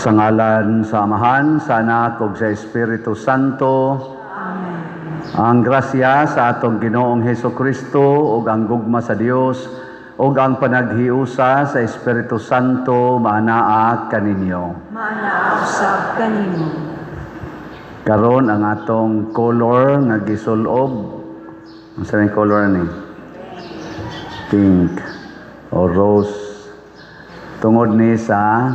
Sa ngalan sa Amahan, sa Anak ug sa Espiritu Santo. Amen. Ang grasya sa atong Ginoong Heso Kristo ug ang gugma sa Dios ug ang panaghiusa sa Espiritu Santo maanaa kaninyo. Maanaa usab kanimo. Karon ang atong color nga gisulob. Unsa may color ni? Pink o rose. Tungod ni sa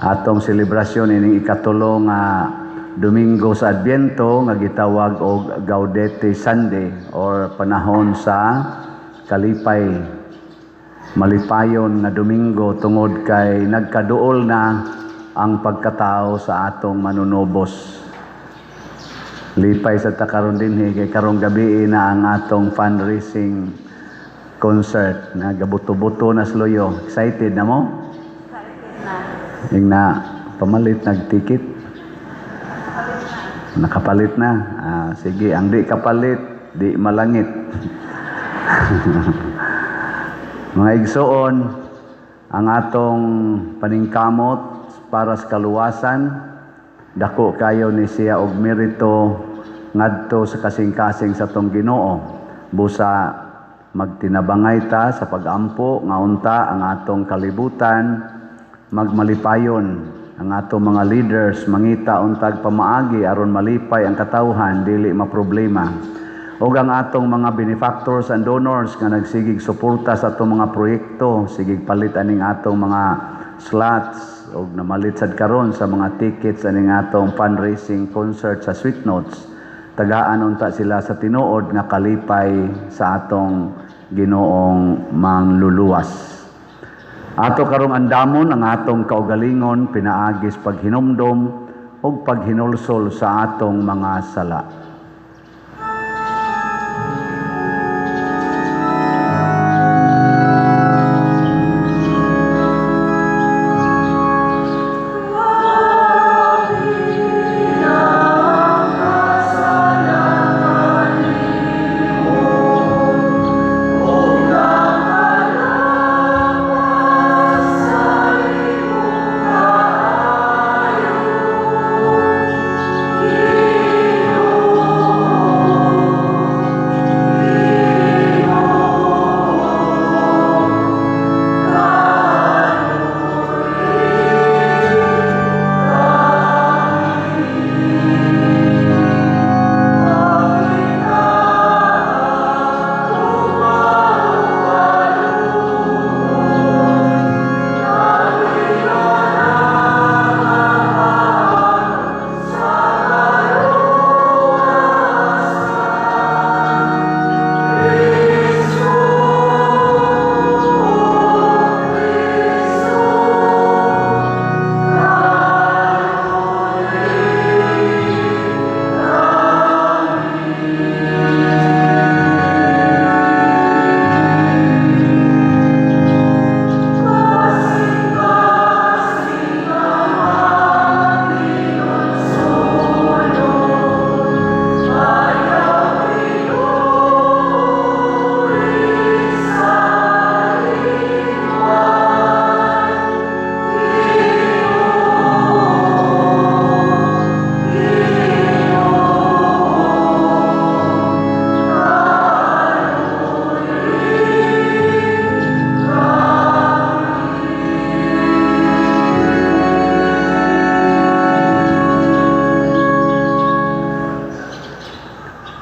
atong selebrasyon ining ikatulo nga Domingo sa Adbyento nga gitawag og Gaudete Sunday or panahon sa kalipay, malipayon nga Domingo tungod kay nagkaduol na ang pagkatao sa atong manunubos. Lipay sa ta karon dinhi kay karong gabi na ang atong fundraising concert na gabuto-buto na sluyo. Excited na mo? Yung na pamalit nagticket. Nakapalit na. Ah, sige, ang di kapalit, di malangit. Mga igsoon, ang atong paningkamot para sa kaluwasan, dako kayo ni siya og merito ngadto sa kasing-kasing sa atong Ginoo. Busa magtinabangay ta sa pagampo nga unta ang atong kalibutan magmalipayon. Ang atong mga leaders mangita untag pamaagi aron malipay ang katawhan, dili maproblema. Ug ang atong mga benefactors and donors nga nagsigig suporta sa atong mga proyekto, sigig palit aning atong mga slots ug namalit sad karon sa mga tickets aning atong fundraising concert sa Sweet Notes. Tagaan unta sila sa tinuod nga kalipay sa atong Ginoong mangluluwas. Ato karong andamon ang atong kaugalingon pinaagis paghinumdom ug paghinulsol sa atong mga sala.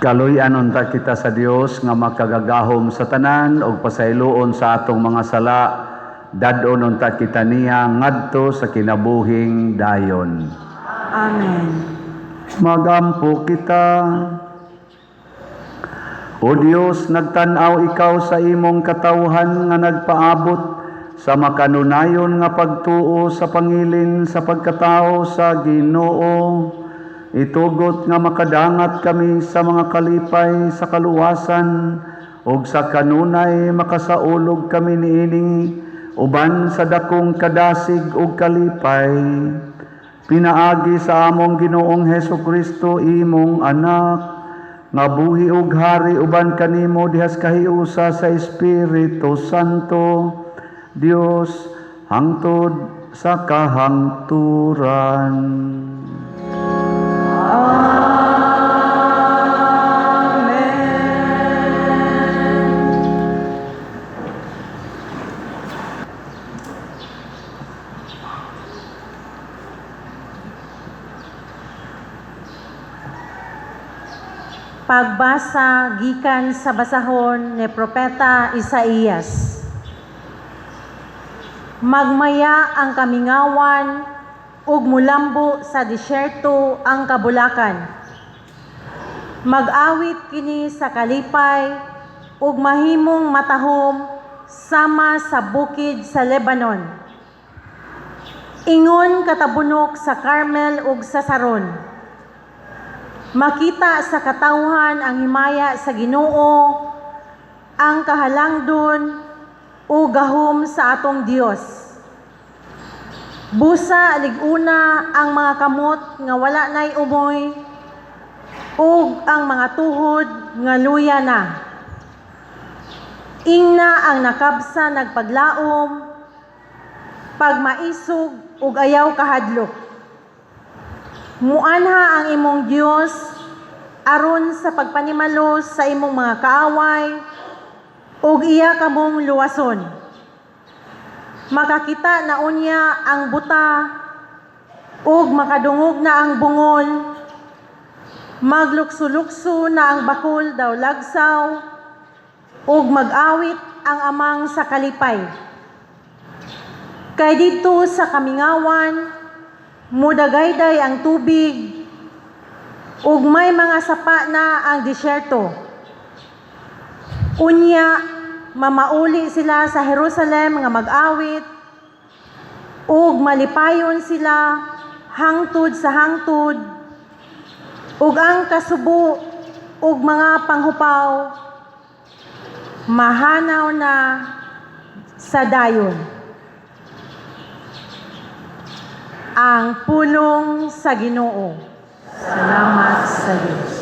Kaluy-an unta kita sa Dios nga makagagahom sa tanan ug pasayloon sa atong mga sala, dad-on unta kita niya ngadto sa kinabuhing dayon. Amen. Magampo kita. O Dios, nagtan-aw ikaw sa imong katawhan nga nagpaabot sa makanunayon nga pagtuo sa pangilin sa pagkatao sa Ginoo. Itugot nga makadangat kami sa mga kalipay sa kaluwasan ug sa kanunay makasaulog kami niining uban sa dakong kadasig ug kalipay. Pinaagi sa among Ginoong Heso Kristo, imong anak, nga buhi ug hari uban kanimo dihas kahiusa sa Espiritu Santo, Dios, hangtod sa kahangturan. Pagbasa gikan sa basahon ni Propeta Isaías. Magmaya ang kamingawan ug mulambo sa disyerto ang kabulakan. Mag-awit kini sa kalipay ug mahimong matahom sama sa bukid sa Lebanon. Ingon katabunok sa Carmel ug sa Saron. Makita sa katawhan ang himaya sa Ginoo, ang kahalangdon o gahom sa atong Dios. Busa lig-una ang mga kamot nga wala nay umoy ug ang mga tuhod nga luya na. Ingna ang nakabsa nagpaglaom, pagmaisog ug ayaw kahadlok. Muanha ang imong Dios aron sa pagpanimalos sa imong mga kaaway ug iya kamong luwason. Makakita na unya ang buta ug makadungog na ang bungol. Maglukso-lukso na ang bakol daw lagsaw ug mag-awit ang amang sa kalipay. Kay didto sa kamingawan, mudagayday ang tubig ug may mga sapa na ang disyerto. Unya, mamauli sila sa Jerusalem nga mag-awit ug malipayon sila hangtod sa hangtod, ug ang kasubo ug mga panghupaw mahanaw na sa dayon. Ang pulong sa Ginoo. Salamat sa Diyos.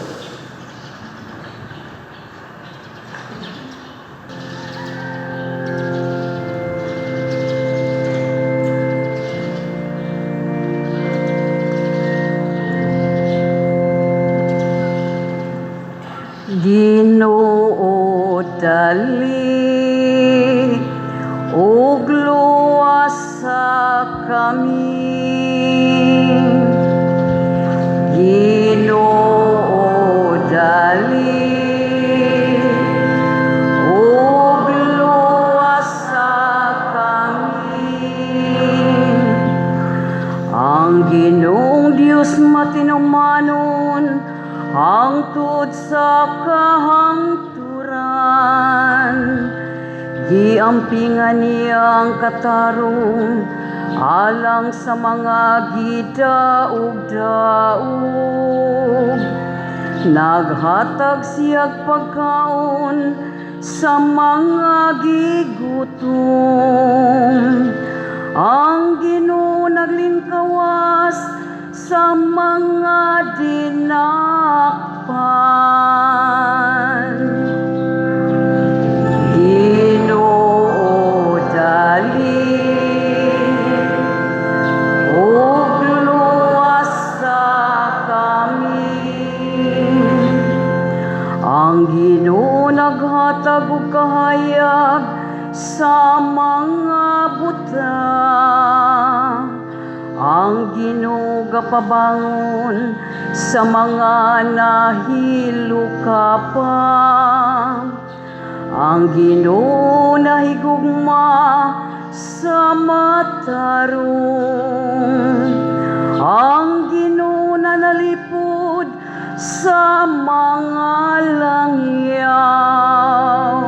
Ginoo, dali ug luwasa kami. Ginoo, dali ug luwasa kami. Ang Ginoong Dios matinumanon hangtod sa kahangturan. Giampingan niya ang katarong alang sa mga gidaog-daog. Naghatag siya'g pagkaon sa mga gigutom. Ang Ginoo naglingkawas sa mga dinakpan. Ginoo, dali ug luwasa kami. Ang Ginoo naghatag og kahayag sa mga buta. Ang Ginoo gapabangon sa mga nahilukapan. Ang Ginoo nahigugma sa matarong. Ang Ginoo nanalipod sa mga langyaw.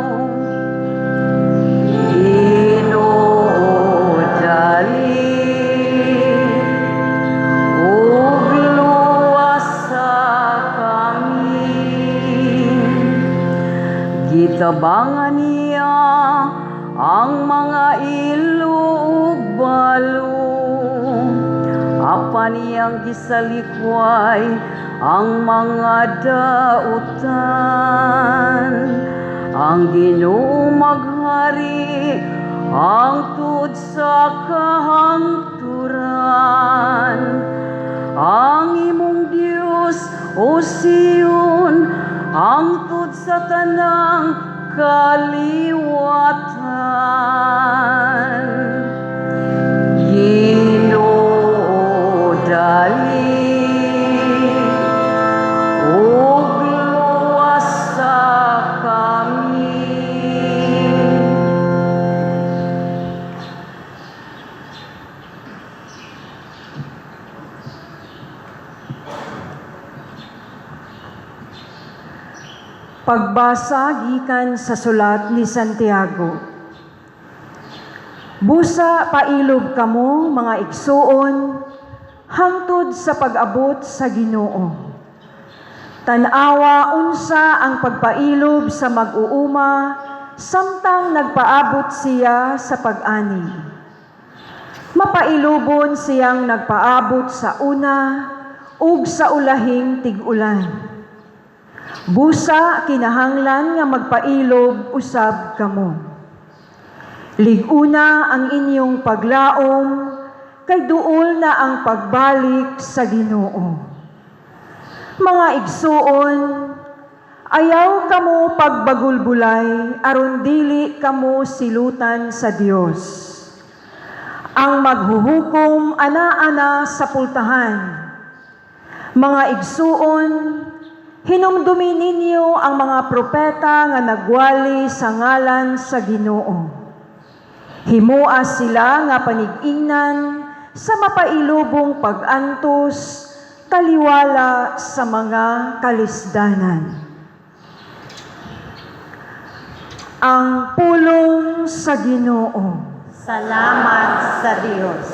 Ginoo, dali ug luwasa kami. Gitabangan niya ang mga ilo ug balo. Apan iyang gisalikway ang mga dautan. Ang Ginoo maghari Hangtod sa kahangturan. Ang imong Dios, O Sion, hangtod sa tanang kaliwatan. Ginoo, dali ug luwasa kami. Pagbasa gikan sa sulat ni Santiago. Busa pailob kamo, mga igsuon, hangtod sa pag-abot sa Ginoo. Tan-awa unsa ang pagpailob sa mag-uuma samtang nagpaabot siya sa pag-ani. Mapailobon siyang nagpaabot sa una ug sa ulahing tig-ulan. Busa kinahanglan nga magpailob usab kamo. Lig-una ang inyong paglaom kay duol na ang pagbalik sa Ginoo. Mga igsuon, ayaw kamo pagbagulbulay aron dili kamo silutan sa Dios. Ang maghuhukom anaa na sa pultahan. Mga igsuon, hinumdumi ninyo ang mga propeta nga nagwali sa ngalan sa Ginoo. Himoa sila nga panig-ingnan sa mapailubong pag-antos taliwala sa mga kalisdanan. Ang pulong sa Ginoo. Salamat sa Dios.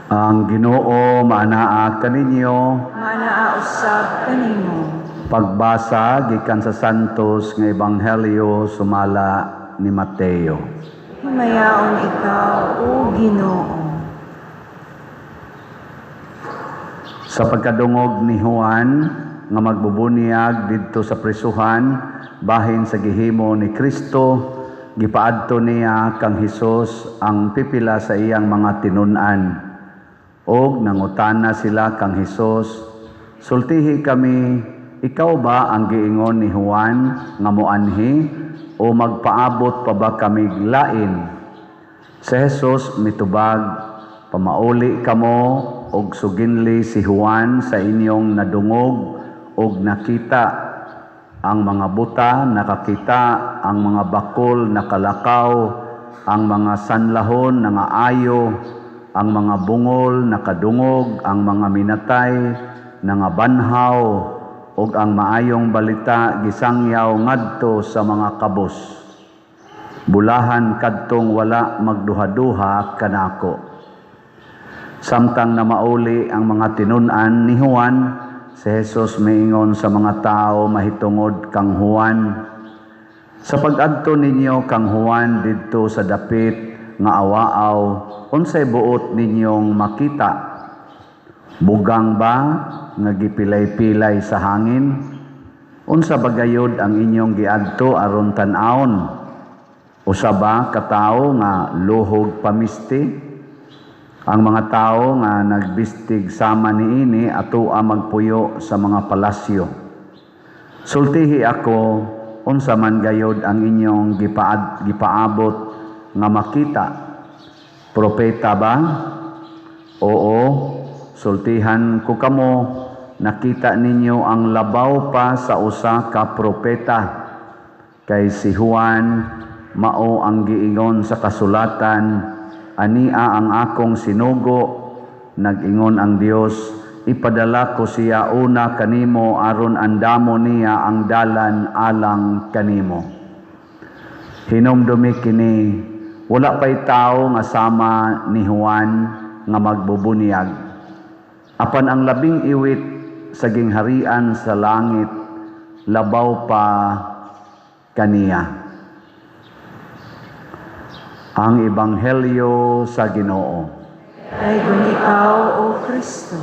Ang Ginoo maanaa kaninyo. Maanaa usab kanimo. Pagbasa gikan sa Santos nga Ebanghelyo sumala ni Mateo. Himayaon ikaw, O Ginoo. Sa pagkadungog ni Juan nga magbubunyag didto sa prisuhan bahin sa gihimo ni Kristo, gipaadto niya kang Hesus ang pipila sa iyang mga tinun-an. Og nangutana sila kang Hesus, "Sultihi kami, ikaw ba ang giingon ni Juan nga moanhi o magpaabot pa ba kami lain?" Si Jesus mitubag, "Pamauli kamo og suginli si Juan sa inyong nadungog og nakita. Ang mga buta nakakita, ang mga bakol nakalakaw, ang mga sanlahon nangaayo, ang mga bungol nakadungog, ang mga minatay nangabanhaw, ug ang maayong balita gisangyaw ngadto sa mga kabos. Bulahan kadtong wala magduhaduha kanako." Samtang namauli ang mga tinun-an ni Juan, si Jesus miingon sa mga tao mahitungod kang Juan, "Sa pag-adto ninyo kang Juan didto sa dapit nga awaaw, unsay buot ninyong makita? Bugang ba nga gipilay-pilay sa hangin? Unsa ba gayod ang inyong giadto aron tan-awon? Usa ba ka tawo nga luhog pamisti? Ang mga tawo nga nagbistig sama niini atoa magpuyo sa mga palasyo. Sultihi ako, unsa man gayod ang inyong gipaabot nga makita? Propeta ba? Oo, sultihan ko kamo, nakita ninyo ang labaw pa sa usa ka propeta. Kay si Juan mao ang giingon sa kasulatan, "Ania ang akong sinugo, nag-ingon ang Dios, ipadala ko siya una kanimo aron andamo niya ang dalan alang kanimo." Hinumdumi kini, wala pa'y tao nga sama ni Juan nga magbubunyag. Apan ang labing iwit sa gingharian sa langit labaw pa kaniya. Ang Ebanghelyo sa Ginoo. Daigong ikaw, O Kristo.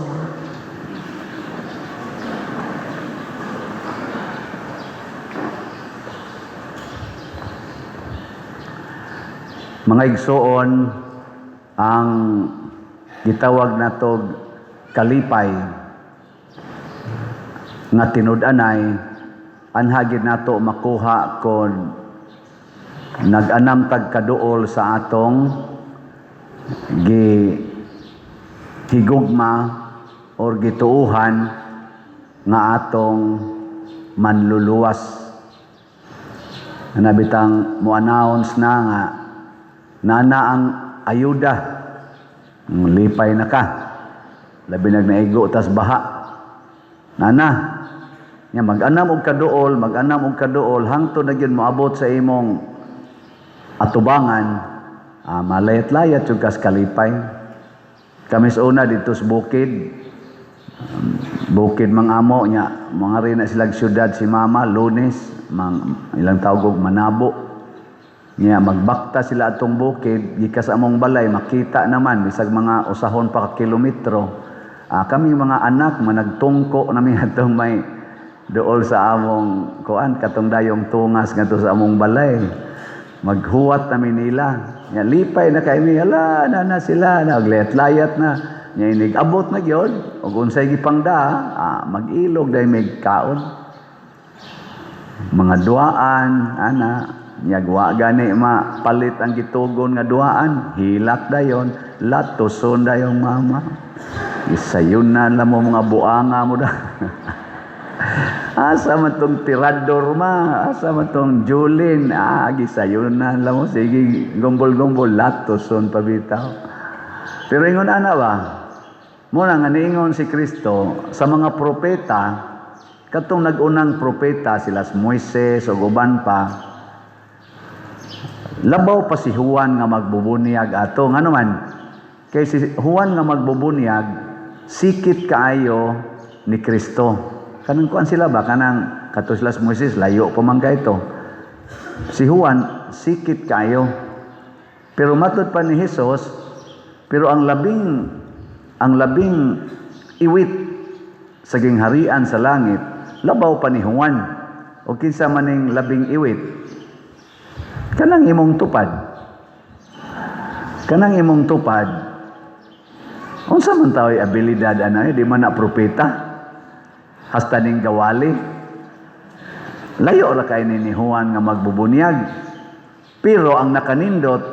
Mga igsoon, ang gitawag natog kalipay nga tinud-anay, anha gyud nato makuha kon nag-anam tag kaduol sa atong gi higugma or gituuhan nga atong manluluwas. Nabitang mo-announce na nga nana ang ayuda, lipay na ka, labi nag naigo tas baha nana nya, mag-anam og kaduol, mag-anam og kaduol hangtod na gyud moabot sa imong atubangan, malayat-layat jud kas kalipay. Kami sa una dito sa bukid, bukid mang amo nya, mga rin na silang syudad si mama Lunes, mang ilang tawag og Manabo. Nya magbakta sila atong bukid gikas among balay, makita naman bisag mga usahon pa ka kilometro. Kami mga anak managtungko nami atong may duol sa among kuan, katong dayong tungas ngadto sa among balay. Maghuwat nami nila. Nya lipay na kay mi, hala na na sila, naglayat-layat na. Nya inig abot na gyud og unsay gipangda, mag-ilog dahil may kaon. Mga duaan ana, nya wa gani mapalit ang gitugon nga duaan, hilak dayon, latuson dayong mama. Isayon na lang mo mga buanga mo da. Asa man tong tirador ma, asa man tong Julin, gisayon na lang mo, sige, gumbol-gumbol, latuson pa bitaw. Pero ingon ana ba? Muna nga niingon si Kristo sa mga propeta, katong nag-unang propeta sila si Moises o uban pa, labaw pa si Juan nga magbubunyag ato. Ngano man? Kay si Juan nga magbubunyag, sikit kaayo ni Kristo. Kanang kuan sila ba? Kanang kato sila si Moises, layo pa man kayto. Si Juan, sikit kaayo. Pero matod pa ni Jesus, pero ang labing iwit sa gingharian sa langit, labaw pa ni Juan. O kinsa maning labing iwit? Kanang imong tupad. Kanang imong tupad. Unsa man tao'y abilidad anay, di man na propeta. Hasta ning gawali. Layo ra kay ni Juan nga magbubunyag. Pero ang nakanindot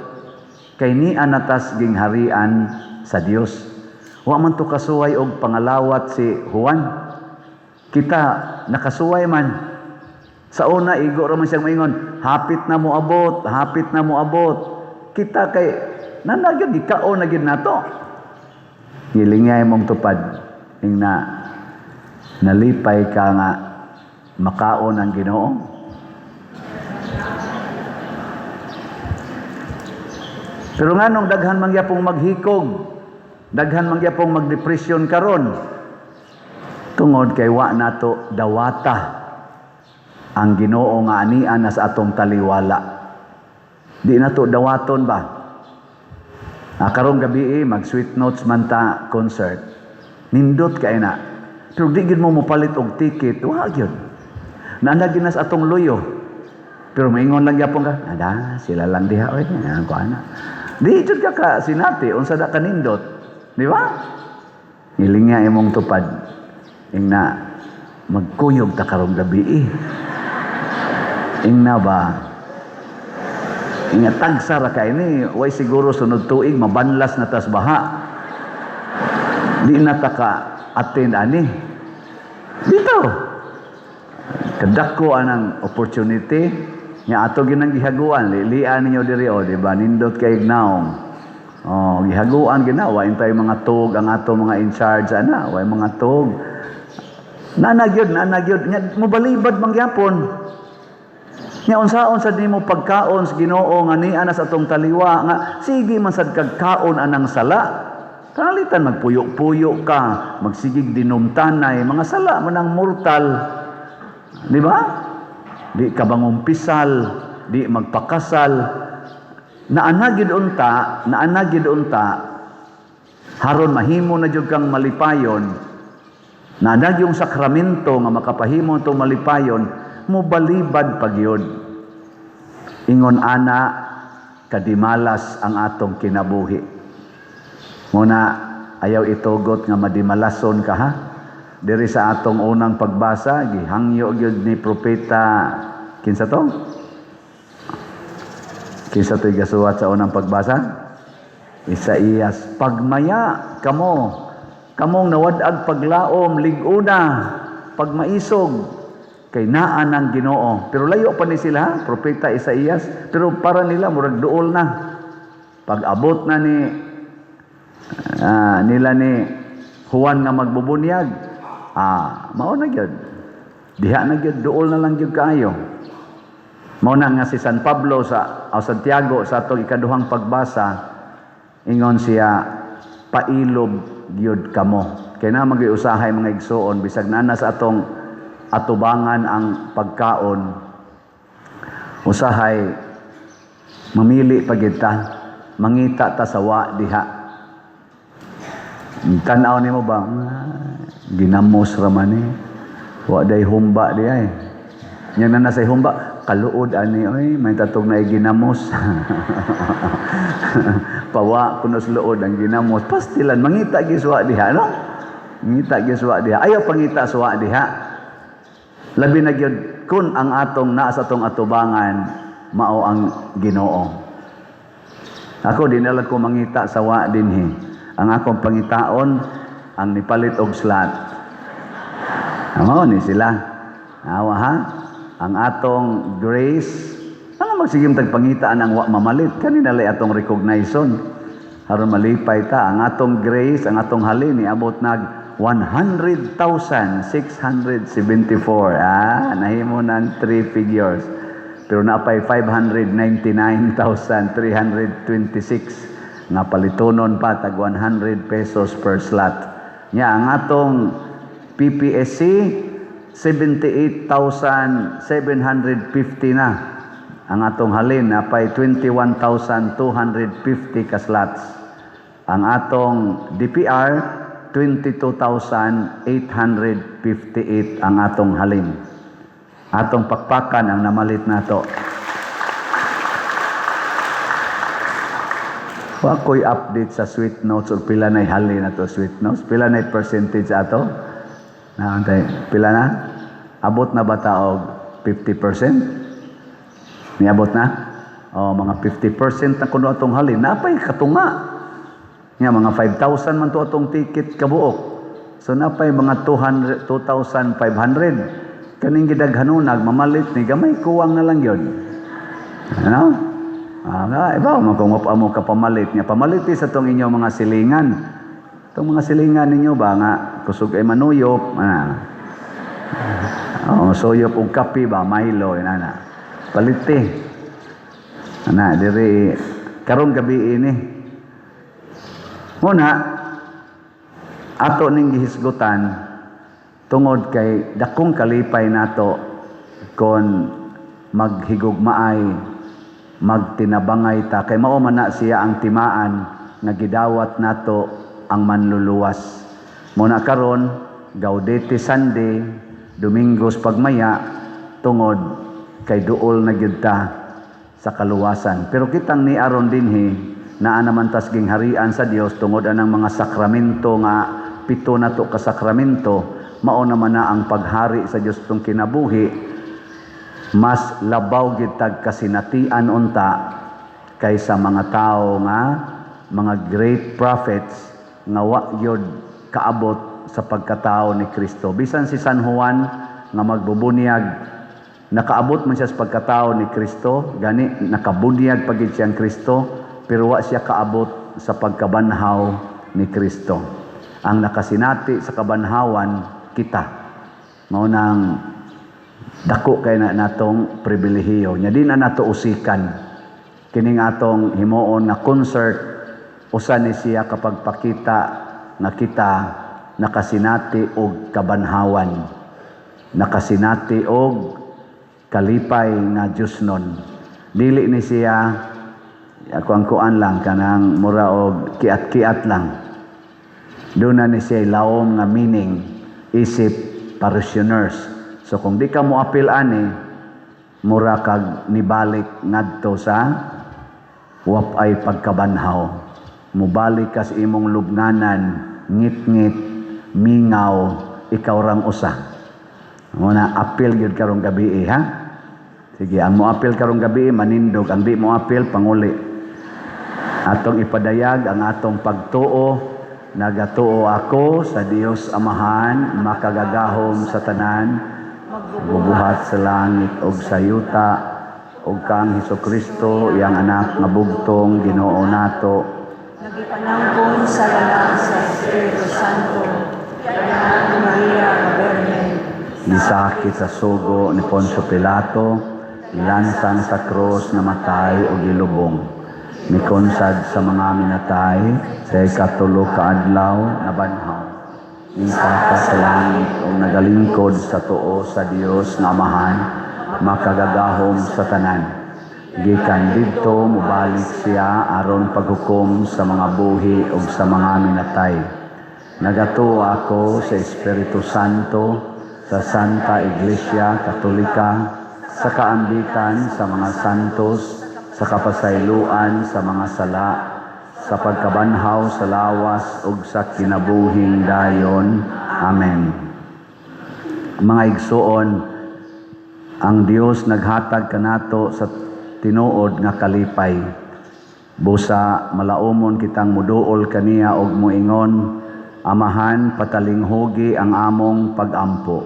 kay ni anatas gingharian sa Dios. Wa man to kasuway og pangalawat si Juan. Kita nakasuway man. Sa una igo ra man siyang maingon, hapit na mo abot, hapit na mo abot. Kita kay nanagid gikaon na gyud nato. Gilingay mong tupad ing na nalipay ka nga makaon ang Ginoo. Pero nganong daghan man gyapong maghikog, daghan man gyapong magdepresyon karon, tungod kay wa nato dawata ang Ginoo nga anian na sa atong taliwala. Di nato dawaton ba? Karong gabi mag Sweet Notes man ta concert. Nindot kay na. Pero di gyud mo mopalit og ticket, wa gyud. Naa ginas atong luyo. Pero maingon lang gyapon ka, "Ada, sila lang diha oy." Yan ko ana. Di jud ka ka sinati unsa da kanindot. Di ba? Ngilingya imong tupad. Ingna, "Magkuyog ta karong gabi eh." Ingna ba? Inga tagsa ra kay ni, way siguro sunod tuig mabanlas na tas baha. Di na ta ka attend ani. Dito. Kadako anang opportunity nga ato ginang gihaguan, lilian ninyo diri o, di ba? Nindot kay naong. Oh, gihaguan gina, wa intay mga tug ang ato mga in charge ana, way mga tug. Nana gyud, nana gyud nya mobalibad man gyapon. Nya unsaon sad nimo pagkaon sa Ginoo nga niya na sa atong taliwa nga sige man sad kag kaon anang sala. Kalitan magpuyo-puyo ka, magsigig dinumtanay, mga sala man ang mortal. Di ba? Di ka mangumpisal, di magpakasal. Naana gid unta, naana gid unta, haron mahimo na jud kang malipayon. Naana yung sakramento nga makapahimo itong malipayon, mobalibad pagyod. Ingon ana kadimalas ang atong kinabuhi. Muna ayaw itugot nga madimalason ka, ha. Diri sa atong unang pagbasa, gihangyo gyud ni propeta, kinsa to? Kinsa to'y gasuwat sa unang pagbasa? Isaías, "Pagmaya kamo, kamong nawad-ag paglaom, lig-una, pagmaisog, kay naa ng Ginoo." Pero layo pa ni sila, ha? Propeta Isaías, pero para nila murag duol na. Pag abot na ni nila ni Juan nga magbubunyag, mao na gyud. Diha na gyud, duol na lang gyud kaayo. Mao na nga si San Pablo sa o Santiago sa atong ikaduhang pagbasa, ingon siya, "Pailob gyud kamo." Kay na magyud usahay, mga igsuon, bisag naa sa atong atubangan ang pagkaon, usahay mamili pa gyud ta, mangita ta sa wa diha. Tan-aw nimo ba? "Ah, ginamos ra man eh. Wa day humba di ay." Nya na nasa humba, "Kaluod ani oy, may tatog na ginamos." Pawa kuno sa luod ang ginamos. Pastilan mangita gyud suwa diha, no? Mangita gyud suwa diha. Ayaw pangita suwa diha. Labi na gyud kun ang atong naa sa atong atubangan mao ang Ginoo. Ako, di na lang ko mangita sa wa dinhi. Ang akong pangitaon ang nipalit og slot. Amo ni sila. Awa ha? Ang atong grace, ano, magsigim tag pangita ang wa mamalit kanina lay atong recognition. Aron malipay ta ang atong grace, ang atong halin niabot nag 100,674. Ah, nahimo ng three figures. Pero napay 599,326 nga palitonon pa tag 100 pesos per slot. Nya ang atong PPSC, 78,750 na. Ang atong halin napay 21,250 ka slots. Ang atong DPR, 22,858 ang atong halin. Atong pakpakan ang namalit nato. Wa ko'y update sa sweet notes or pila na'y halin ato sweet notes. Pila na'y percentage ato? Naantay, pila na? Abot na ba ta og 50%? Niabot na? O, mga 50% na kuno atong halin. Napay katunga. Nga, mga 5,000 man to atong ticket kabuok. So napay mga 200, 2,500. Kaning gidaghanunag, mamalit ni, gamay kuwang na lang yun. Ano? Ah, nga, iba man kung mo ka pamalit niya. Pamalit sa tong inyong mga silingan. Itong mga silingan ninyo ba nga kusog ay manuyop, ah. Oh, suyop og kape ba, Milo, yun ana. Paliti. Ana, diri karong gabi ini. Muna ato ning gihisgutan tungod kay dakong kalipay nato kon maghigugmaay, magtinabangay ta, kay mao man na siya ang timaan nga gidawat nato ang Manluluwas. Muna karon, Gaudete Sunday, Domingos pagmaya, tungod kay duol na gyud ta sa kaluwasan. Pero kitang ni aron dinhi, naa naman tas gingharian sa Dios tungod anang mga sakramento nga pito na to ka sakramento, mao naman na ang paghari sa Dios tong kinabuhi, mas labaw gyud tag kasinatian unta kaysa mga tao nga mga great prophets nga wa gyud kaabot sa pagkatao ni Kristo. Bisan si San Juan nga magbubunyag, nakaabot man siya sa pagkatao ni Kristo, gani nakabunyag pa gyud siyang Kristo, pero wa siya kaabot sa pagkabanhaw ni Kristo. Ang nakasinati sa kabanhawan kita. Mao nang dako kay na natong pribilehiyo. Nya di na nato usikan kining atong himuon nga concert, usa ni siya kapag pakita nga kita nakasinati og kabanhawan, nakasinati og kalipay nga Diyosnon. Dili ni siya kuan-kuan lang, kanang mura og kiat-kiat lang. Doon na ni siya lawom nga meaning isip parishioners. So kung di ka mo apil ani, mura kag nibalik ngadto sa wapay pagkabanhaw. Mubalik ka sa imong lubnganan, ngit-ngit, mingaw, ikaw rang usa. Muna apil gyud karong gabi, ha? Sige, ang mo apil karong gabi manindog, ang di mo apil panguli. Atong ipadayag ang atong pagtuo. Nagatuo ako sa Dios Amahan, makagagahom sa tanan, bubuhat sa langit ug sa yuta, ug kang Hesukristo, iyang anak nga bugtong Ginoo nato, Nagipanangkon sa lalang sa Espiritu Santo, anak ni Maria nga Birhen, Nisakit sa sugo ni Poncio Pilato, lansang sa krus, namatay o gilubong. Mikonsad sa mga minatay, sa ikatulo ka adlaw nabanhaw. Ningkaka sa langit o nagalingkod sa tuo sa Dios nga Amahan, makagagahom sa tanan. Gikan didto mobalik siya aron paghukom sa mga buhi ug sa mga minatay. Nagatuo ako sa Espiritu Santo, sa Santa Iglesia Katolika, sa kaambikan sa mga santos, sa kapasayloan sa mga sala, sa pagkabanhaw sa lawas ug sa kinabuhing dayon. Amen. Mga igsuon, ang Dios naghatag kanato sa tinuod nga kalipay. Busa malaumon kitang muduol kaniya og moingon, "Amahan, patalinghugi ang among pagampo."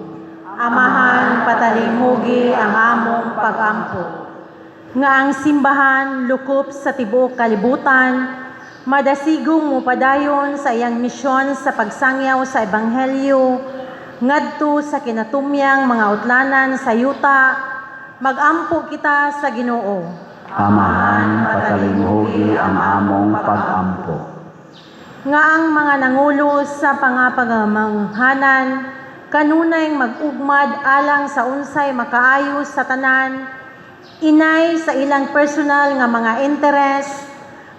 Amahan, patalinghugi ang among pagampo. Nga ang simbahan lukop sa tibuok kalibutan, madasigong mopadayon sa iyang misyon sa pagsangyaw sa ebanghelyo ngadto sa kinatumyang mga utlanan sa yuta, magampo kita sa Ginoo. Amahan, patalinghugi ang among pagampo. Nga ang mga nangulo sa pangapagamanghanan kanunay mag-ugmad alang sa unsay makaayo sa tanan, inay sa ilang personal nga mga interes,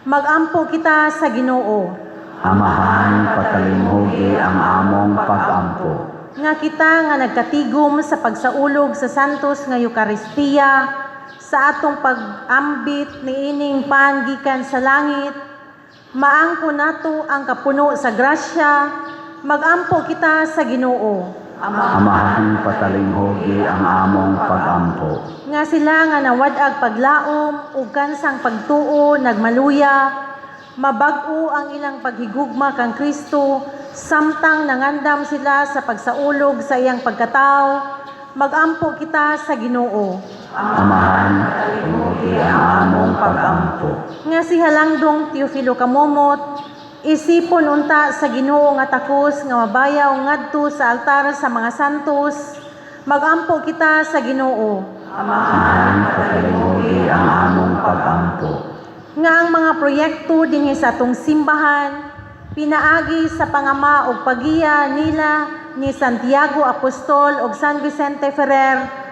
magampo kita sa Ginoo. Amahan, patalinghugi ang among pagampo. Nga kita nga nagkatigom sa pagsaulog sa Santos nga Eukaristiya, sa atong pag-ambit niining pan gikan sa langit, maangko nato ang kapuno sa grasya, magampo kita sa Ginoo. Amahan, patalinghugi ang among pagampo. Nga sila nga nawad-ag paglaom ug kansang pagtuo nagmaluya, mabag-o ang ilang paghigugma kang Kristo samtang nangandam sila sa pagsaulog sa iyang pagkatao, magampo kita sa Ginoo. Amahan, patalinghugi ang among pagampo. Nga si Halangdong Teofilo Camomot, isipon unta sa Ginoo nga takos nga mabayaw ngadto sa altar sa mga santos, magampo kita sa Ginoo. Amahan, patalinghugi ang among pagampo. Nga ang mga proyekto dinhi sa atong simbahan pinaagi sa pangama og pagiya nila ni Santiago Apostol ug San Vicente Ferrer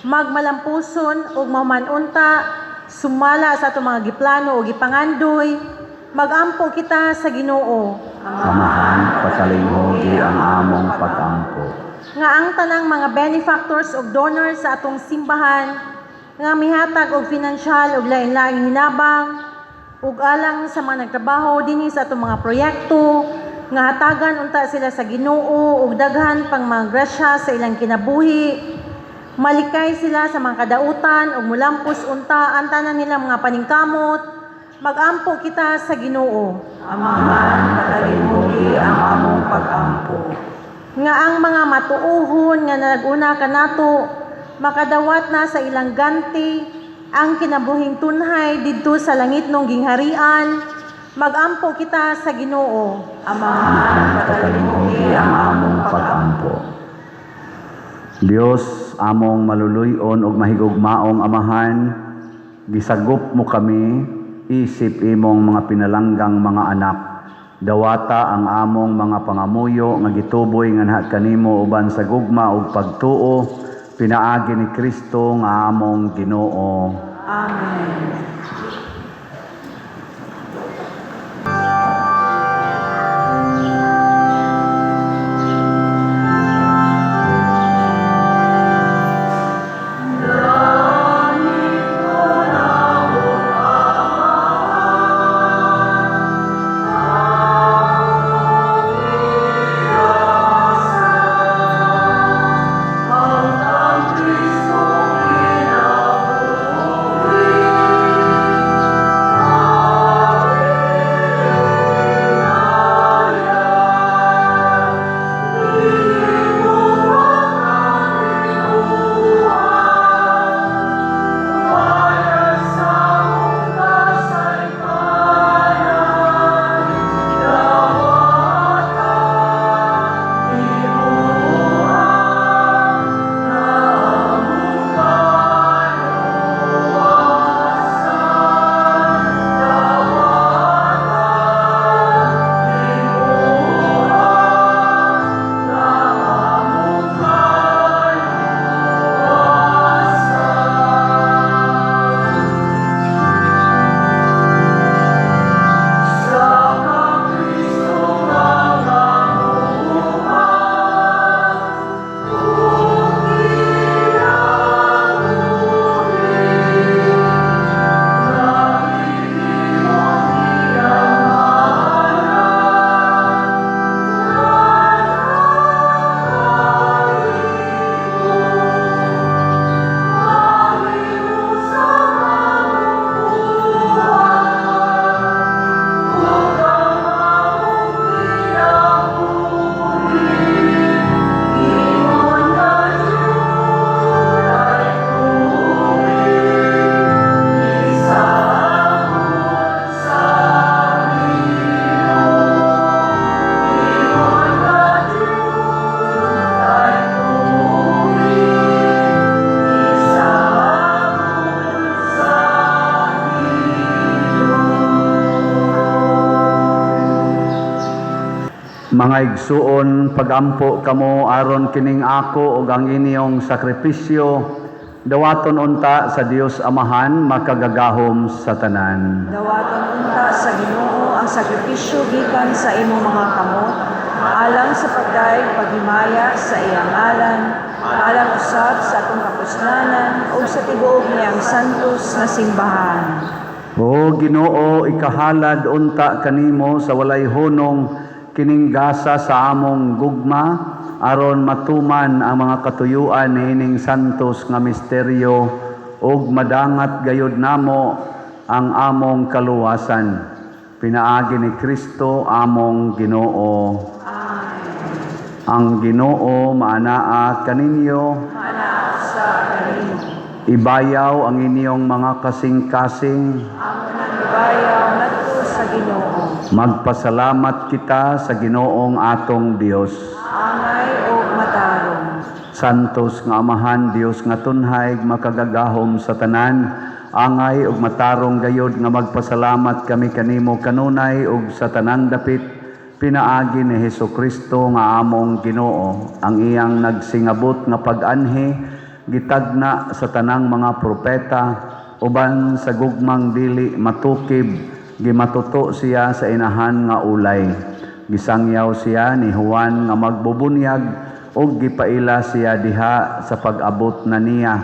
magmalampuson ug mamanunta sumala sa atong mga giplano ug gipangandoy, magampo kita sa Ginoo. Amahan, patalinghugi ang among pagampo. Nga ang tanang mga benefactors ug donors sa atong simbahan nga mihatag og financial ug lain-laing hinabang ug alang sa mga nagtrabaho dinhi sa atong mga proyekto, nga hatagan unta sila sa Ginoo og daghan pang mga grasya sa ilang kinabuhi, malikay sila sa mga kadautan ug mulampos unta ang tanan nilang mga paningkamot. Magampo kita sa Ginoo. Amahan, patalimugi ang among pag-ampo. Nga ang mga matuohon nga naguna kanato makadawat na sa ilang ganti ang kinabuhing tunhay didto sa langitnong gingharian. Magampo kita sa Ginoo. Amahan, patalimugi ang among pag-ampo. Dios, among maluluy-on ug mahigugmaong Amahan, gisagop mo kami isip imong mga pinalanggang mga anak. Dawata ang among mga pangamuyo nga gituboy nganha kanimo uban sa gugma ug pagtuo pinaagi ni Kristo nga among Ginoo. Amen. Mga igsuon, pagampo kamo aron kining ako ug ang inyong sakripisyo dawaton unta sa Dios Amahan makagagahom sa tanan. Dawaton unta sa Ginoo ang sakripisyo gikan sa imong mga kamot, alang sa pagdayeg paghimaya sa iyang ngalan, alang usab sa atong kapuslanan ug sa tibuok niyang santos nga simbahan. O Ginoo, ikahalad unta kanimo sa walay hunong kining gasa sa among gugma aron matuman ang mga katuyuan niining santos nga misteryo ug madangat gayud namo ang among kaluwasan pinaagi ni Kristo among Ginoo. Ang Ginoo maanaa kaninyo. Maanaa sa kanimo. Ibayaw ang inyong mga kasing-kasing. Amo nang ibayaw ngadto sa Ginoo. Magpasalamat kita sa Ginoong atong Dios. Angay og matarong. Santos nga Amahan, Dios nga tunhay, makagagahom sa tanan, angay ug matarong gayod nga magpasalamat kami kanimo kanunay ug sa tanang dapit pinaagi ni Hesus Kristo nga among Ginoo, ang iyang nagsingabot nga pag-anhi gitagna sa tanang mga propeta uban sa gugmang dili matukib, gimatuto siya sa inahan nga ulay. Gisangyaw siya ni Juan nga magbubunyag. ug gipaila siya diha sa pag-abot na niya.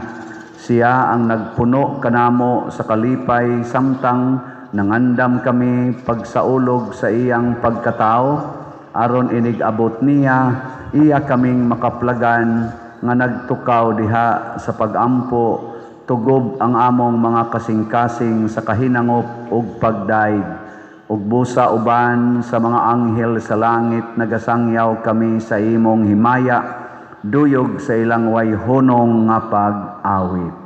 Siya ang nagpuno kanamo sa kalipay samtang nangandam kami pagsaulog sa iyang pagkatao, aron inig-abot niya iya kaming makaplagan nga nagtukaw diha sa pagampo, tugob ang among mga kasing-kasing sa kahinangop ug pagdaig. Ug busa uban sa mga anghel sa langit nagasangyaw kami sa imong himaya, duyog sa ilang way hunong nga pag-awit.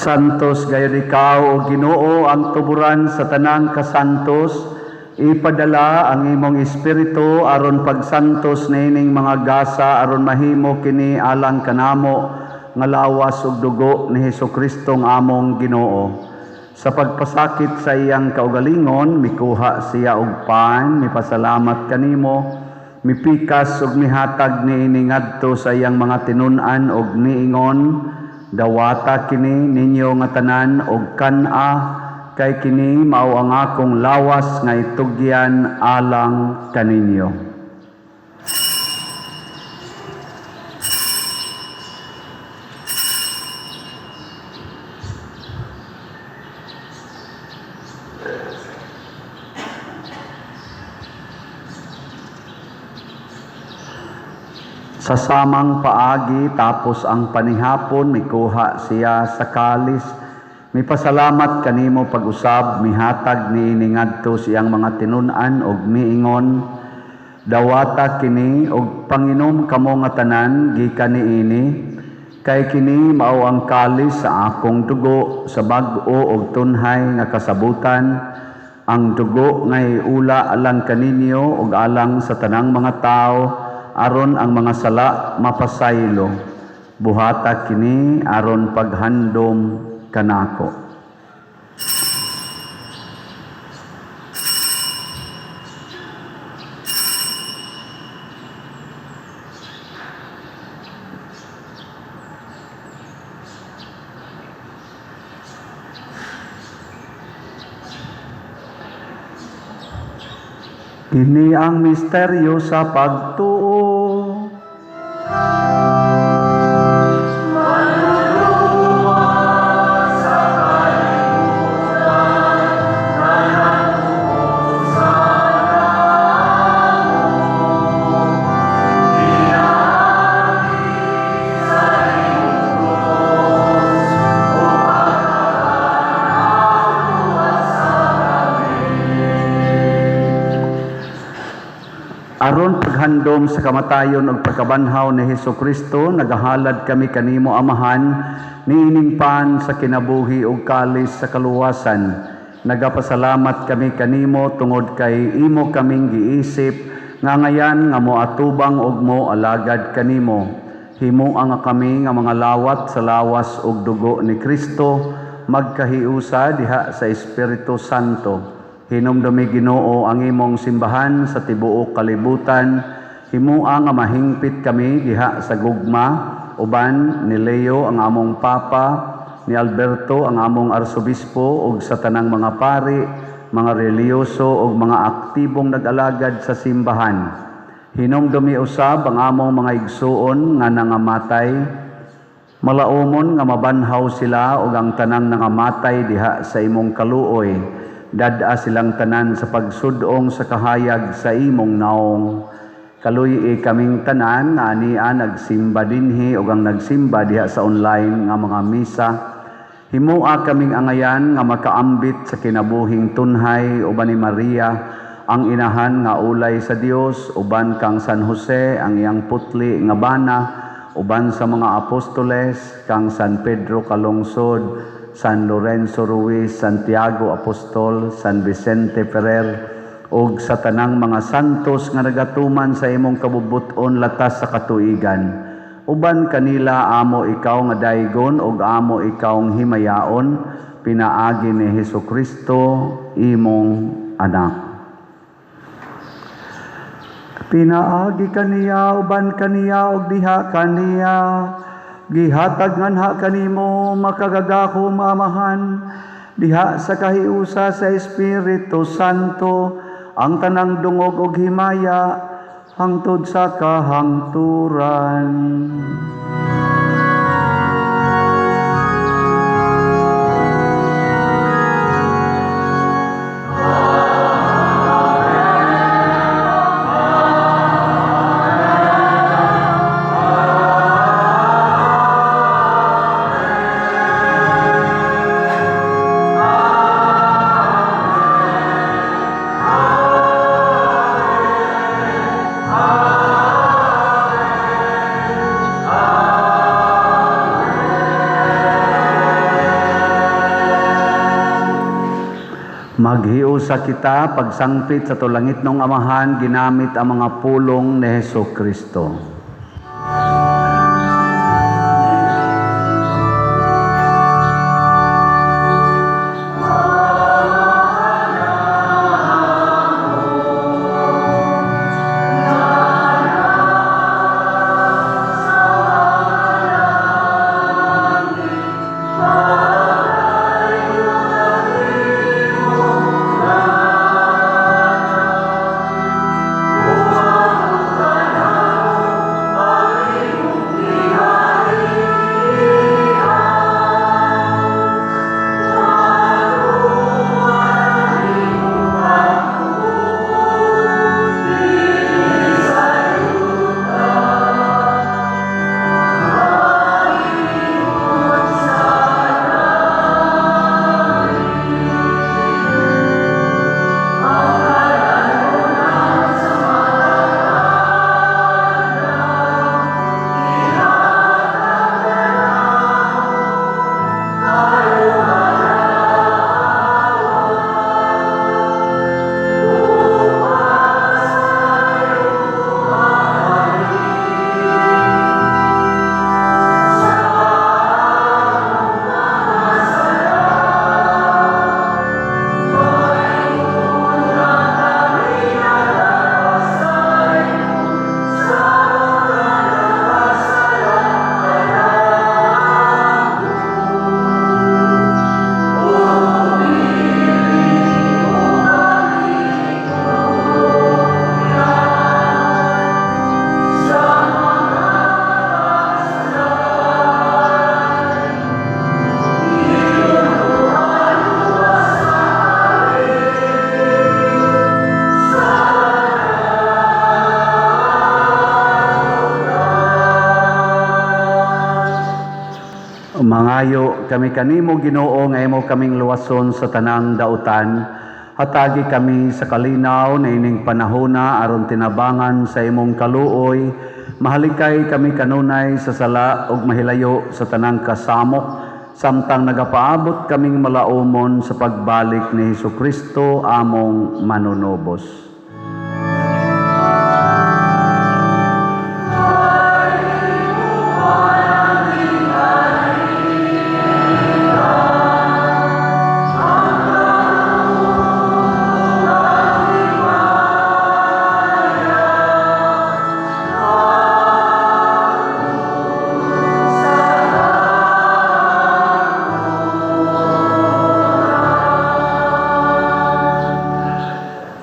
Santos gayon ikaw, O Ginoo, ang tuburan sa tanang kasantos. Ipadala ang imong espiritu aron pagsantos niining mga gasa, aron mahimo kini alang kanamo nga lawas ug dugo ni Hesukristo nga among Ginoo. Sa pagpasakit sa iyang kaugalingon, mikuha siya og pan, mipasalamat kanimo, mipikas ug mihatag niini ngadto sa iyang mga tinun-an ug niingon: "Dawata kini ninyo nga tanan og kan-a, kay kini mao ang akong lawas nga itugyan alang kaninyo." Sa samang paagi, tapos ang panihapon, mikuha siya sa kalis, mipasalamat kanimo pag-usab, mihatag niini ngadto siyang mga tinun-an og miingon: "Dawata kini og panginom kamo nga tanan gikan niini, kay kini mao ang kalis sa akong dugo sa bag-o og tunhay nga kasabutan, ang dugo nga iula alang kaninyo ug alang sa tanang mga tawo aron ang mga sala mapasaylo. Buhata kini aron paghandom kanako." Kini ang misteryo sa pagtuo. paghandom sa kamatayon ug pagkabanhaw ni Hesus Kristo, nagahalad kami kanimo, Amahan, niining pan sa kinabuhi ug kalis sa kaluwasan. Nagapasalamat kami kanimo tungod kay imo kaming giisip nga ngayan nga moatubang ug mo alagad kanimo. Himoa nga kami nga mga lawat sa lawas ug dugo ni Kristo magkahiusa diha sa Espiritu Santo. Hinumdumi, Ginoo, ang imong simbahan sa tibuok kalibutan. Himoa nga mahingpit kami diha sa gugma uban ni Leo ang among Papa, ni Alberto ang among Arsobispo ug sa tanang mga pari, mga relihiyoso ug mga aktibong nag-alagad sa simbahan. Hinumdumi usab ang among mga igsuon nga nangamatay. Malaumon nga mabanhaw sila ug ang tanang nangamatay diha sa imong kaluoy. Dad-a silang tanan sa pagsudong sa kahayag sa imong naong. Kaluy-i kaming tanan nga ania nagsimba dinhi ug ang nagsimba diha sa online nga mga misa. Himoa kaming angayan nga makaambit sa kinabuhing tunhay uban ni Maria, ang inahan nga ulay sa Dios, uban kang San Jose, ang iyang putli nga bana, uban sa mga apostoles, kang San Pedro Calungsod, San Lorenzo Ruiz, Santiago Apostol, San Vicente Ferrer, ug sa tanang mga santos nga nagatuman sa imong kabubut-on latas sa katuigan. Uban kanila amo ikaw nga daygon ug amo ikaw himayaon pinaagi ni Hesus Kristo, imong anak. Pinaagi kaniya, uban kaniya ug diha kaniya, gihatag nganha kanimo, makagagahom Amahan, diha sa kahiusa sa Espiritu Santo, ang tanang dungog ug himaya hangtod sa kahangturan. Maghiusa kita pagsangpit sa atong langitnong Amahan ginamit ang mga pulong ni Hesus Kristo. Mangayo kami kanimo, Ginoo, nga imo kaming luwason sa tanang dautan. Hatagi kami sa kalinaw na ining panahona aron tinabangan sa imong kaluoy. Mahalikay kami kanunay sa sala ug mahilayo sa tanang kasamok samtang nagapaabot kaming malaumon sa pagbalik ni Hesus Kristo among manunubos.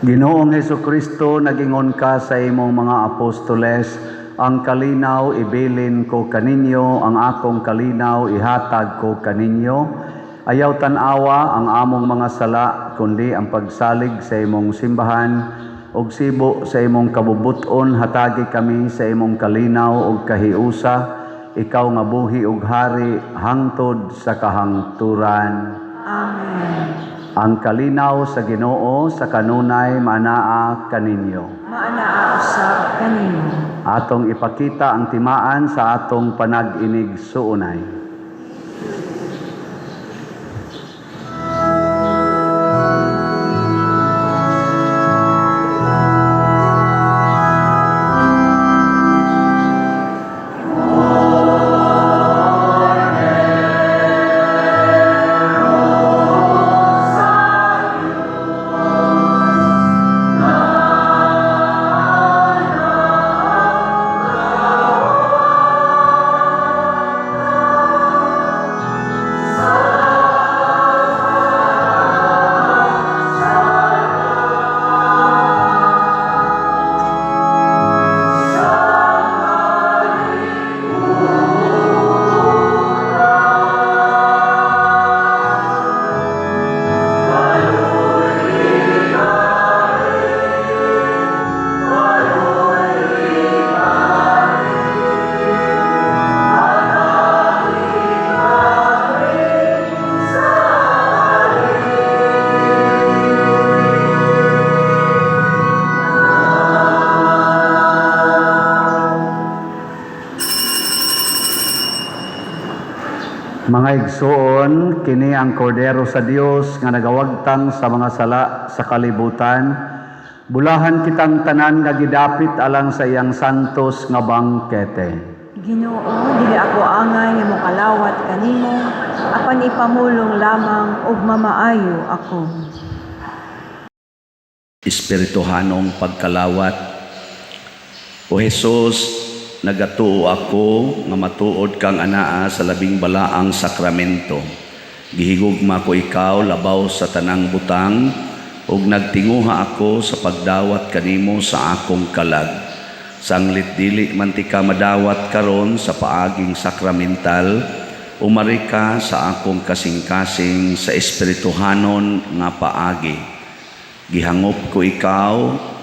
Ginoong Hesus Kristo, nagingon ka sa imong mga apostoles, "Ang kalinaw ibilin ko kaninyo, ang akong kalinaw ihatag ko kaninyo." Ayaw tan-awa ang among mga sala, kundi ang pagsalig sa imong simbahan, ug sibo sa imong kabubuton, hatagi kami sa imong kalinaw ug kahiusa, ikaw nga buhi ug hari hangtod sa kahangturan. Amen. Ang kalinaw sa Ginoo sa kanunay maanaa kaninyo. Maanaa usab kanimo. Atong ipakita ang timaan sa atong panag-inig suunay. Mga igsoon, kini ang kordero sa Dios nga nagawagtang sa mga sala sa kalibutan. Bulahan kitang tanan nga gidapit alang sa iyang santos nga bangkete. Ginoo, dili ako angay nga mokalawat kanimo, apan ipamulong lamang ug mamaayo ako. Espirituhanong pagkalawat. O Hesus, nagatuo ako nga matuod kang anaa sa labing balaang sakramento. Gihigugma ko ikaw labaw sa tanang butang ug nagtinguha ako sa pagdawat kanimo sa akong kalag. Sanglit dili man tika madawat karon sa paaging sakramental, umari ka sa akong kasing-kasing sa espirituhanon nga paagi. Gihangop ko ikaw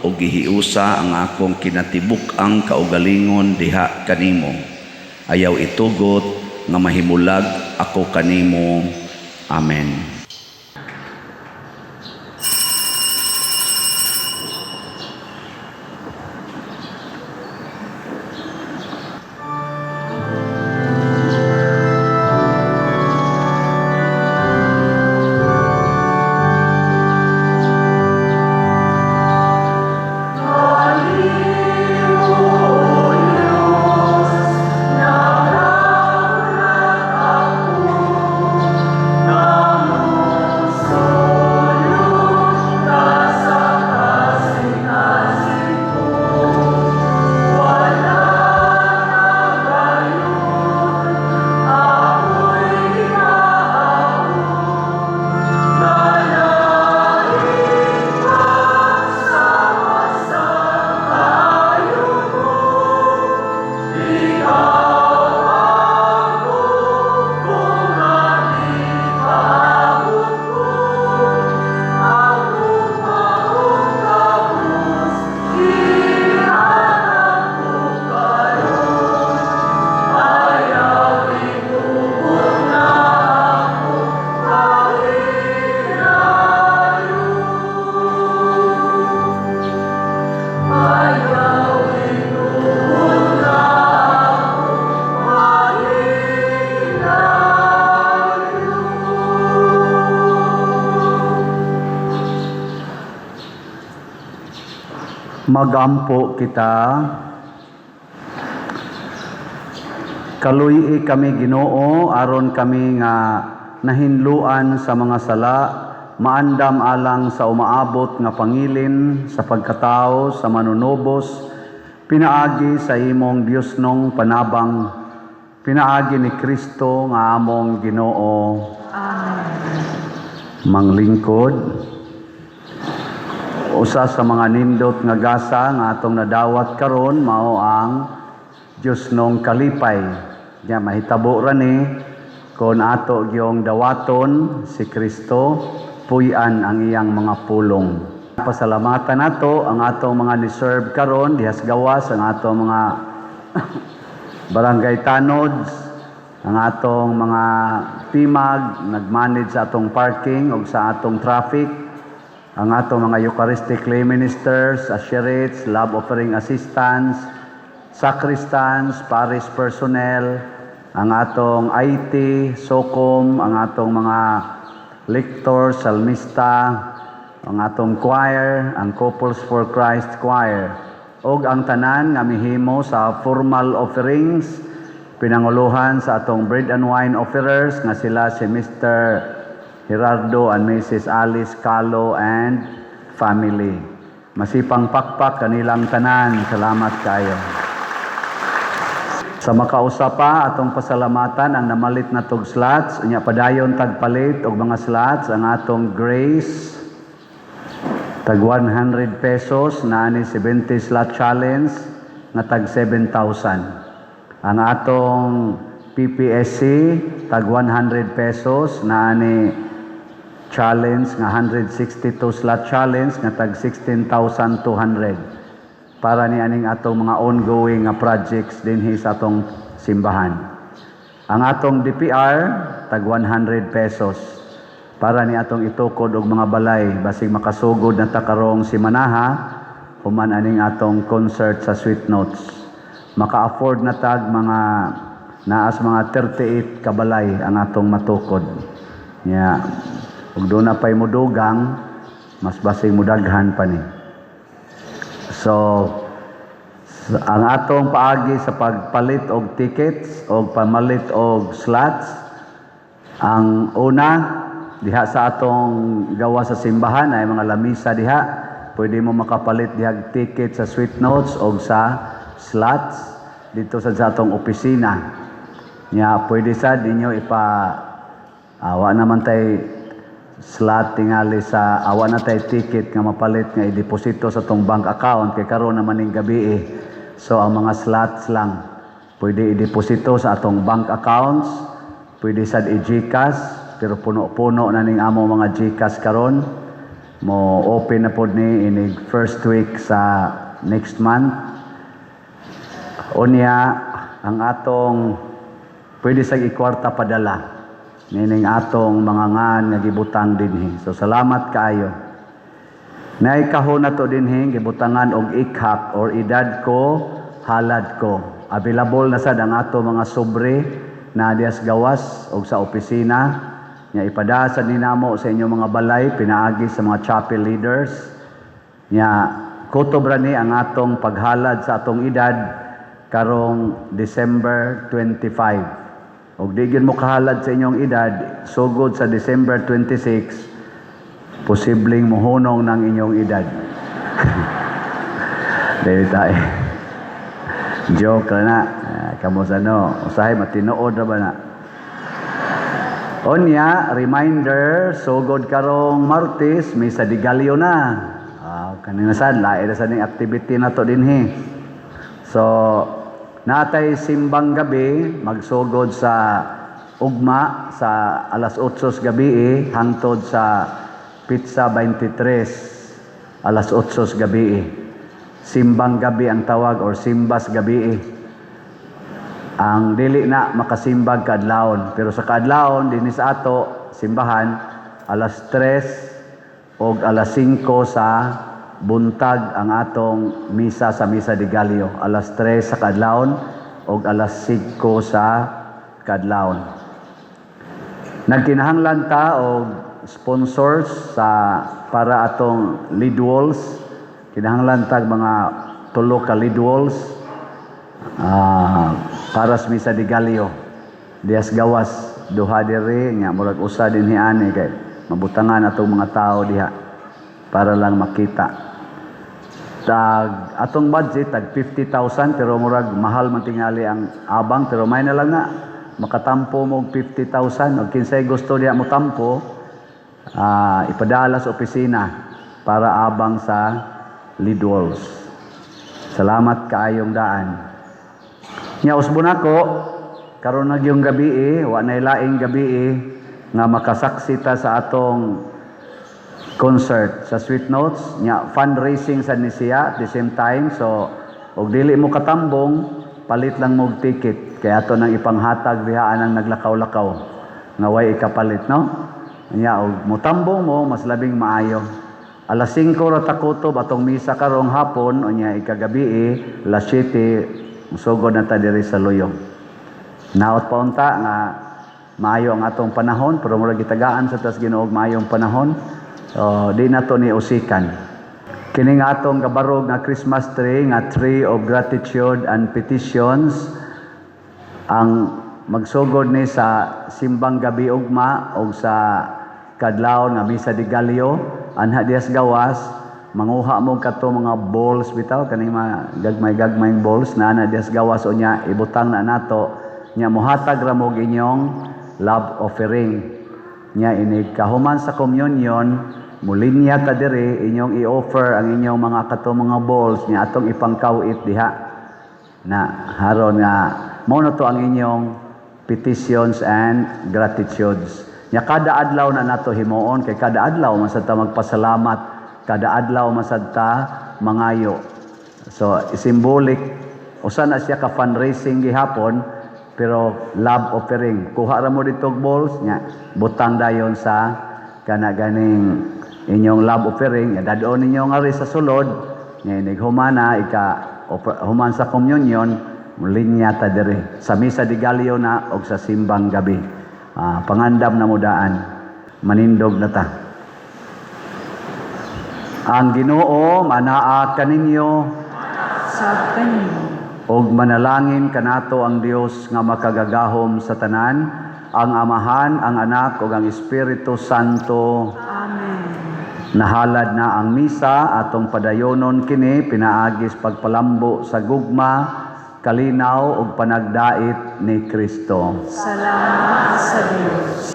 o gihiusa ang akong kinatibuk-ang kaugalingon diha kanimo. Ayaw itugot nga mahimulag ako kanimo. Amen. Amen. Magampo kita. Kaluy-i kami, Ginoo, aron kami nga nahinluan sa mga sala maandam alang sa umaabot nga pangilin sa pagkatao sa Manunubos, pinaagi sa imong Diosnong panabang, pinaagi ni Kristo nga among Ginoo. Amen. Manglingkod. Usa sa mga nindot nga gasa nga atong nadawat karon mao ang Diosnong kalipay. Nya mahitabo ra ni kon ato gyong dawaton si Kristo, puy-an ang iyang mga pulong. Pasalamatan nato ang atong mga ni-serve karon dihas gawas, ang atong mga barangay tanods, ang atong mga timag nagmanage sa atong parking ug sa atong traffic, ang atong mga Eucharistic lay ministers, usherates, love offering assistants, sacristans, parish personnel, ang atong IT, SOCOM, ang atong mga lectors, salmista, ang atong choir, ang Couples for Christ Choir, ug ang tanan nga mihimo sa formal offerings, pinanguluhan sa atong bread and wine offerers nga sila si Mr. Gerardo and Mrs. Alice Calo and family. Masipang pakpak kanilang tanan. Salamat kayo. Sa makausa pa, atong pasalamatan ang namalit na tog slots, unya padayon tagpalit og mga slots, ang atong Grace tag 100 pesos na ni 70 slot challenge nga tag 7,000. Ang atong PPSC tag 100 pesos na ni challenge nga 162 slot challenge nga tag 16,200 para ni aning atong mga ongoing nga projects dinhi sa atong simbahan. Ang atong DPR tag 100 pesos para ni atong itukod og mga balay, basig makasugod na ta karong simanaha human aning atong concert sa Sweet Notes. Maka-afford na tag mga naas mga 38 kabalay ang atong matukod. Nya ug duna pay mudugang, mas basig mudaghan pa ni. So, ang atong paagi sa pagpalit og tickets o pamalit og slots, ang una, diha sa atong gawa sa simbahan ay mga lamisa diha, pwede mo makapalit diha og ticket sa Sweet Notes o sa slots dito sa atong opisina. Nya pwede sa ninyo ipa awa naman tay slot tingali sa awa na tay ticket nga mapalit nga ideposito sa tong bank account kay karon naman ning gabi eh. So ang mga slots lang pwede ideposito sa atong bank accounts, pwede sad i-GCash, pero puno-puno na ning amo mga GCash karon. Mo open na pod ni inig first week sa next month. Unya ang atong pwede sa ikwarta padala nining atong mga ngan nga gibutang dinhi. So salamat kaayo. Naay kahon na to dinhi gibutangan og ikhak or edad ko, halad ko. Available na sad ang ato mga sobre na dias gawas og sa opisina. Nya ipadasa ni namo sa inyong mga balay pinaagi sa mga chapel leaders. Nya kutob ra ni ang atong paghalad sa atong edad karong December 25. Og di gyud mo kahalad sa inyong edad sugod sa December 26, posibleng muhunong ng inyong edad. Dili tayo. Joke ra na. Ah, kamo sa no. Usahay matinuod ra ba na? Onya, reminder, sugod karong Martes, Misa de Gallo na. Ah, kanina sad, lain na sa ning activity na to dinhi. So, natay simbang gabi, magsugod sa ugma sa alas 8 sa gabi eh, hangtod sa Pizza 23 alas 8 sa gabi eh. Simbang gabi ang tawag or simbas gabi eh. Ang dili na makasimbag kaadlawon, pero sa kaadlawon dinhi sa ato simbahan alas 3 og alas 5 sa buntag ang atong misa sa Misa de Gallo, alas 3 sa kaadlawon og alas 5 sa kaadlawon. Nagkinahanglan ta og sponsors sa para atong lead walls. Kinahanglan tag mga tulo ka lead walls para sa Misa de Gallo. Dihas gawas, duha diri nga murag usa dinhi ani kay mabutangan atong mga tao diha para lang makita. Tag atong budget tag 50,000, pero murag mahal man tingali ang abang, pero may na lang na makatampo mo og 50,000. Og kinsay gusto diha mo tampo, ipadala sa opisina para abang sa lead walls. Salamat kaayong daan. Nya usbon ako karon na gyung gabi eh, wa nay laing gabi eh, nga makasaksi ta sa atong concert sa Sweet Notes. Nya fundraising sa ni siya at the same time, so og dili mo katambong, palit lang mo og ticket kay ato nang ipanghatag diha ang naglakaw-lakaw nga way ikapalit, no? Nya og motambong mo, mas labing maayo. Alas 5 ra ta kutob atong misa karong hapon. Unya ikagabi eh, alas 7 musugod na ta diri sa Luyo. Naot pa unta nga maayo ang atong panahon, pero murag gitagaan sa tas Ginoo og maayong panahon. So, di na to ni usikan. Kining atong kabarog nga Christmas tree, nga tree of gratitude and petitions, ang magsugod ni sa simbang gabi ugma o sa kadlawon nga Misa de Gallo anha dihas gawas. Manguha mo kato mga balls bitaw, kaning mga gagmay-gagmayng balls na ana dihas gawas. Unya ibutang na nato. Nya mohatag ra mo og inyong love offering. Nya inig kahuman sa communion, mulinya ta diri, inyong i-offer ang inyong mga kato mga balls. Nya atong ipangkawit diha na haron nga mao na to ang inyong petitions and gratitudes. Nya kada adlaw na nato himuon kay kada adlaw man sad ta magpasalamat, kada adlaw man sad ta mangayo. So symbolic, usa na siya ka fundraising gihapon, pero love offering. Kuha ra mo dito og balls, nya butang dayon sa kana ganing inyong love offering. Nya dadon ninyo ngari sa sulod. Nya inig humana ika human sa communion, mulinya ta diri sa Misa de Gallo na og sa simbang gabi. Pangandam na mo daan. Manindog na ta. Ang Ginoo manaa kaninyo. Sab kanimo. Og manalangin kanato ang Dios nga makagagahom sa tanan, ang Amahan, ang Anak ug ang Espiritu Santo. Amen. Nahalad na ang misa. Atong padayonon kini pinaagis pagpalambo sa gugma, kalinaw ug panagdait ni Kristo. Salamat sa Dios.